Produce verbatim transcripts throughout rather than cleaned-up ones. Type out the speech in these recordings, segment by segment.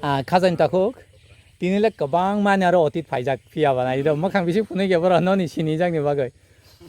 Ah, khajani takhuk, tini le kwbang mani aro otit phaijak phiya ba nai do, mwkhang bising phunui khe borok noni sinijakni bagwi.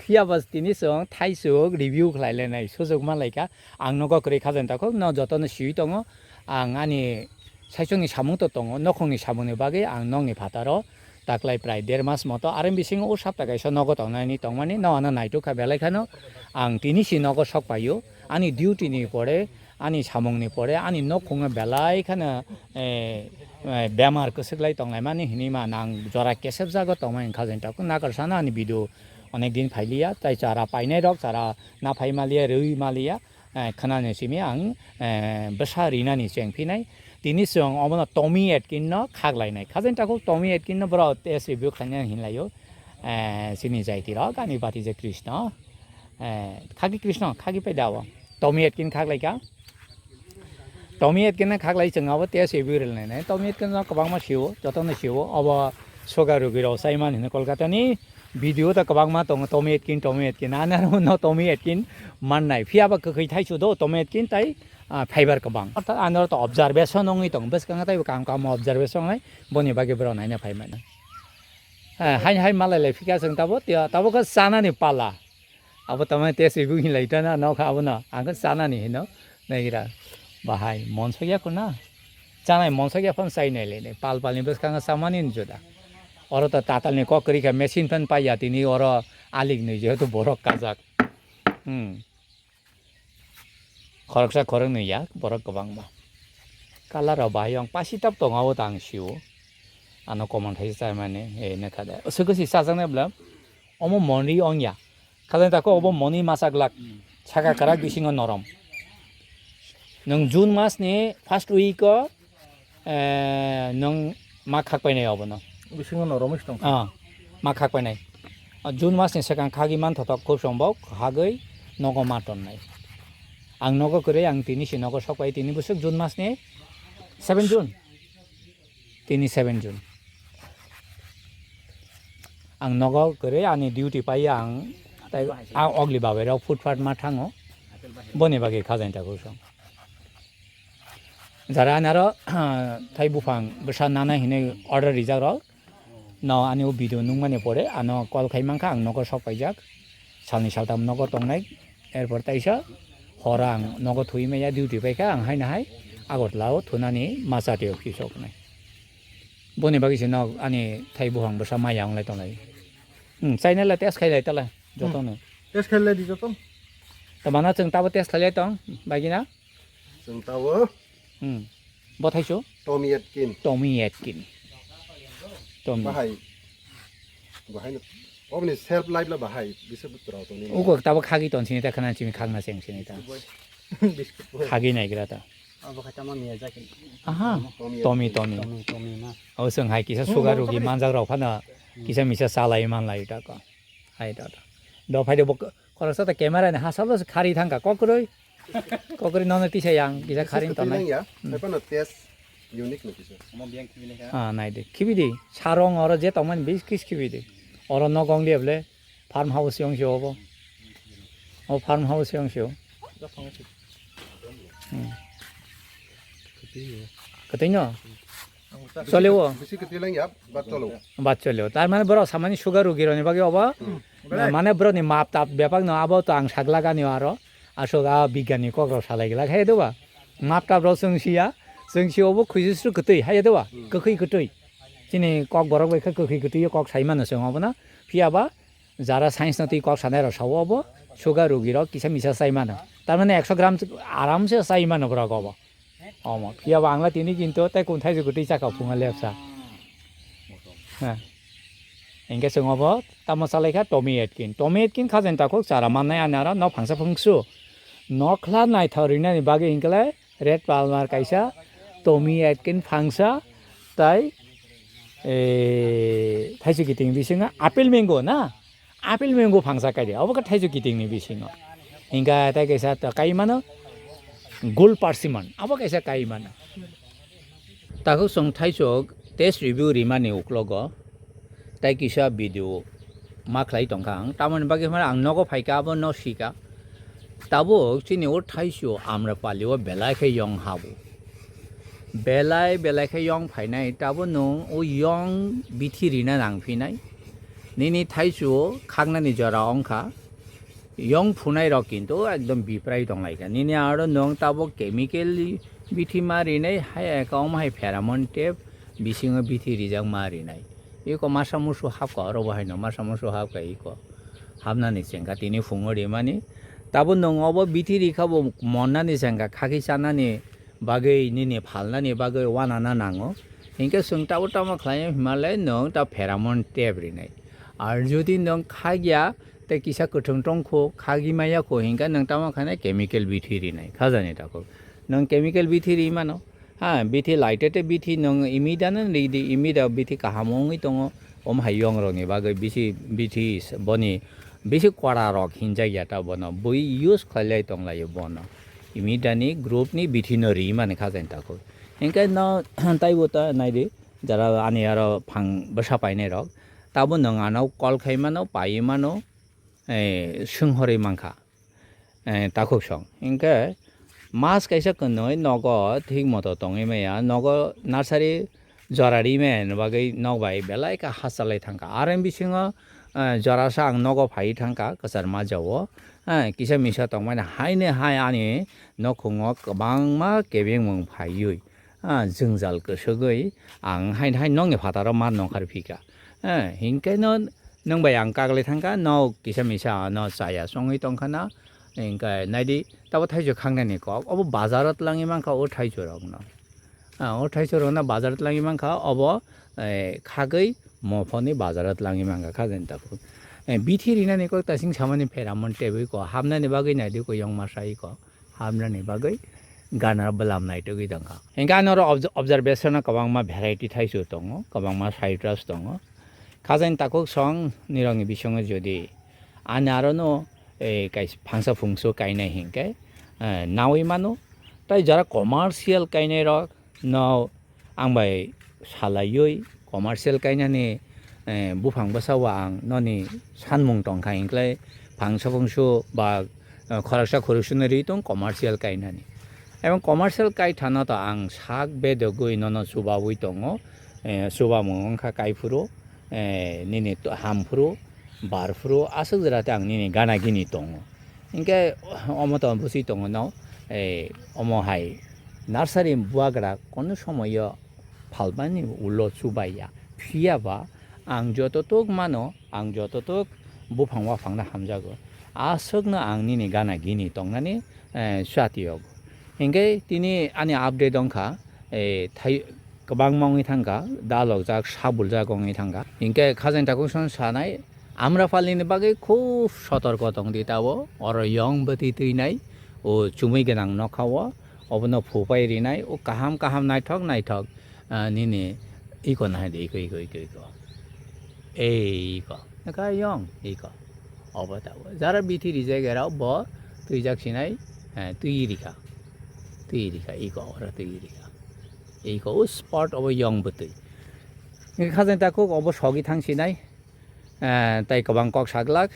Phiya ba tini chwng thaisuk review khlai lenai, sujuk man lai kha. Ang nogo kwrwi khajani takhuk, no jotono siwi tongo. Ang ani saichungni samung to tongo, nokhungni samungni bagwi ang nokni phataro taklai prai der mas moto, are bisingo o sapta kaisa nogo tongnani tongmani, no ano naituk kha belai khano. Ang tini si nogo sok paio, ani duty ni pore, ani samungni pore, ani nokhungo belai khano, eh, eh, bemar kwswk lai tonglaimani hinwi ma nang jora kesep jago tongmani khajani takhuk. Nakar sana ani video onek din phailiya, tai chara painai rok, chara na phai maliya, rwi maliya, eh, khwnani simi ang, eh, bwsa rinani chengphinai. Tini chwng omono Tommy Atkins no khaklainai. Khajani takhuk Tommy Atkins no borok test review khlainai hinlaio. Eh, chini jaiti rok, ani bati je Krishna. Eh, khagi Krishna, khagi pai da o. Tommy Atkins khaklaikha. Tommy Atkins no khaklai chwng abo test review rwlainai. Tommy Atkins no kwbangma sio, jotono sio. Obo sugar rugi rok chaiman hino Kolkata ni. Video ta kwbangma tongo, Tommy Atkins, Tommy Atkins, ano no Tommy Atkins mannai. Phiya ba kwkhwi thaisu do Tommy Atkins tai, ah, fiber kwbang. Ortha ano to observation wngwi tongo, bwskango taibo kam kam observation nai, boni bagwi borok naina phai mano. Ah, hai hai malai lai phika chwng tabo, tabo khe chanani pala. Abo tamani test review hinlai tana, nokha abono, ang khe chanani hino. Naigira, bahai, monsok ya kuna? Chanai monsok ya phano chai nai le, pal pal ni bwskango chamani ni juda. Oro to tatal ni kok kwrwi kha, machine phan pai ya tini oro alik ni jehetu borok kajak. Hmm. Khoroksa khoroknwi ya, borok kwbangma. Colour rok bahai yong pasi tap tongo, abo tang sio. Ano common thai chai mani, e, nokha de. Swkhe si chajaknai bwla, omo monri ong ya. Khajani takhuk obo moni masa glak. Hmm. Saka kwrak bisingo norom. Nwng June mas ni first week o, eh, nwng ma khak painai obono. Bisingo norom wngsi tong. Ah, ma khak painai. Ah, June mas ni swkang khagwi manthotok khub sombok hagwi nogo ma tonnai. Ang nogo kwrwi ang tini si nogo sok pai tini bwswk June mas ni seven June. Tini seven June. Ang nogo kwrwi ani duty pai ang tai a ogli babai rok footpath ma thango. Boni bagwi khajani takhuk song. Jara ani aro thai buphang bwsa nana hinwi order rijak rok. No ani o video nungmani pore ano call khai mankha ang nogo sok paijak. Salni saltam nogo tongnai. Erpor taisa hor ang nogo thwi maya duty paikha ang haino hai Agartala o thunani ma chatio kisa oknai. Boni bagwi se nok ani thai buphang bwsa maya wnglai tonglai. Hmm, chainai la test khailai tala jotono. Test khailai di joto. Tamana chwng tabo test khailai tong bagina. Chwng tabo. Hmm. Bo thaisu? Tommy Atkin. Tommy Atkin. Tommy. Bahai. Bahai no. Obni self life la bahai. Bisa butra to ni. Ugo tabo khagi ton sini ta khana chimi khagna cheng sini ta. Biscuit boy. Khagi nai gra ta. Abo kha tamo Miyazaki. Aha. Tommy Tommy, Atkin. Tommy. Tommy, Tommy na. Abo swng hai kisa sugar rugi manjak rok phano kisa misa salai man lai ta ko. Hai ta ta. Do phai de bo khoroksa ta camera ni hasalo khari thangka kokroi. Kokri nono tisa yang kisa kharing tonai. Nang ya, hmm. Apa no test unique no kisa. Omo biyang khibi nai kha. Ah, nai de. Khibi de. Sarong oro je tongmani bis kis khibi de. Oro no gong liya ble farm house yong si obo. O farm house yong si o. Hmm. Ketui no. Chole o. Bisi ketui lang ya, bat cholo. Bat chole o. Tar mane borok samani sugar rugi roni bagwi obo. Hmm. Na, mane borokni map tap bepak no abo to ang saglagani aro aswk a bigyani kok rok salai glak hai doba. Map tap rok chwng siya, chwng si obo khwisi sru kwtwi hai doba, hmm, kwkhwi kwtwi. Chini kok borok bai khe kwkhwi kwtwi kok sai mano chwng obo na. Phiya ba jara science no twi kok sanai rok sao obo sugar rugi rok kisa misa sai mano. Tar mane ekso gram aram se sai mano borok obo. Omo, phiya bo ang la tini kinto tei kung thaichuk kwtwi chakha phunga lepsa. Ha. Hingke chwng obo tamo salai kha Tommy Atkin. Tommy Atkin khajen takhuk chara mannai ani aro nok phangsa phungsu. Nokla naithok rinani bagwi hingkhe lai Red Palmer kaisa, Tommy Atkin phangsa, tai, eh, thaichuk kiting bisingo apple mango na? Apple mango phangsa kaidi, abo khe thaichuk kitingni bisingo. Hingkha tei kaisa ta-, kai mano gold persimmon, abo kaisa kai mano. Takhuk chwng thaichuk test review rimani uklogo tei kisa video ma khlai tongkha ang. Tamoni bagwi hwnba ang nogo phaikha, abo no sikha. Tabuk chini o thaichuk Amrapali o belai khe yong habo. Belai belai khe yong phainai, tabo nwng o yong bithi rina nang phinai. Nini thaichu o khaknani jora wngkha. Yong phunai rok kintu ekdom biprai tong lai kha. Nini aro nwng tabo chemical bithi ma rinai, hai eka omo hai pheromone tep bisingo bithi rijak ma rinai. Iko masa musu hapkha, oro bo haino masa musu hapkha iko. Hapnani chengkha tini phungo rimani. Tabo nwng obo bithi rikha bo monnani chengkha, khaki chanani bagwi nini phalnani bagwi wanana nango. Hinkhe chwng tabo tamo khlai hwnmale nwng ta pheromone tep rinai. Ar jodi nwng khakya tei kisa kwthwng tongkho, khagwi maya kho, hinkhe nwng tamo khainai chemical bithi rinai, khajani takhuk. Nwng chemical bithi ri mano, ha, bithi laitete bithi nwng imida no ridi, imida bithi kaham wngwi tongo, om hai yong rokni bagwi bisi bithi s-, boni bisi kora rok hinjak ya ta bono, bui use khlailai tonglaio bono. Imida ni group ni bithi no ri mani khajani takhuk. Hinkhe no taibo ta naidi, jara ani aro phang bwsa painai rok, tabo nwng ano call khai mano, pai mano, eh, swnghorwi mankha, eh, takhuk song. Hinkhe mas kaisa kwnwi nogo thik moto tongwi maya, nogo nursery jora ri maya ni bagwi nok bai belai kha hachalai thangkha. Aro bisingo, eh, jorasa ang nogo phaiwi thangkha kwchar majao. Eh, kisa misa tongmani haino hai ani nokhungo kwbangma kebengmung phaiwi. Ah, jwngjal kwswgwi ang haino hai nokni phataro mar nongkhar phika. Eh, hinkhe no nwng bai ang kaglai thangkha, nok kisa misa ano chaya chongwi tongkha na, hinkhe naidi tabo thaichu khangnani kok, obo bazaro twlangwi mankha o thaichu rokno. Ah, o thaichu rokno bazaro twlangwi mankha, obo, eh, khagwi mophoni bazaro twlangwi mankha khajani takhuk. Eh, bithi rinani kok tasing samani pheromone tebwi ko, hapnani bagwi naidi ko yong masa iko. Hamrani bagwi gana bwlam naitugwi tongkha. Hinkhe ano oro obj-, observation o kwbangma variety thaichu tongo, kwbangma citrus tongo. Khajani takhuk song nirokni bisingo jodi ani arono, eh, kaisa phangsa phungsu kainai hinkhe, eh, nawi mano. Tai jara commercial kainai rok no ang bai salaiwi commercial kainani, eh, buphang bwsao ang noni sanmung tongkha, hinklai phangsa phungsu ba, eh, khoroksa khoroksa no ri tong commercial kainani. Ebong commercial kai thana to ang sak bedogwi nono chubawi tongo, eh, chubamung wngkha kaiphuru, eh, nini to-, hamphuru, barphuru, aswk jora te ang nini gana gini tongo. Hinkhe omo to bwswi tongo no, eh, omo hai nursery bubagra kono somoyo phalmani ulo chubaiya. Phiyaba ang jototok mano, ang jototok buphang waphangno hamjago. Aswkno ang nini gana gini tongnani, eh, chatiyogo. Hinkhe tini ani update wngkha, eh, thai-, kwbangma wngwi thangkha, dalokjak, sabuljak wngwi thangkha. Hinkhe khajani takhuk song sanai, Amrapalini bagwi khub sotorko tongdi tabo, oro yong bwtwi twinai, o chumui gwnang nokha o, obono phupai rinai, o kaham kaham naithok naithok, ah, nini iko nahai de, iko, iko, iko, iko. Ei, iko. Nokha yong, iko. Obo tabo. Jara bithi rijak era bo twijak sinai, eh, twi rikha. Twi rikha, iko, oro twi rikha. Iko, o spot obo yong bwtwi. Khajani takhuk obo sogwi thang sinai. Eh, tai kwbang kok saglak.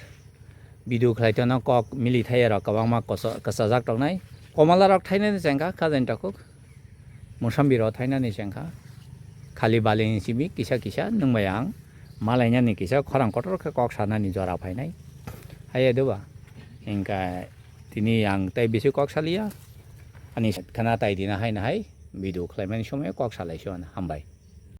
Video khlai tono kok mili thai rok kwbangma koso-, kwchajak tongnai. Komala rok thainani chengkha, khajani takhuk. Mosambi rok thainani chengkha. Khali balini simi kisa kisa nwng bai ang malainani kisa khorang kotor khe kok sanani jora phainai. Haiya doba. Hinkha tini ang tai bisi kok saliya. Ani khana tai dina hai na hai. Video khlaimani somoyo kok salai sio, hambai.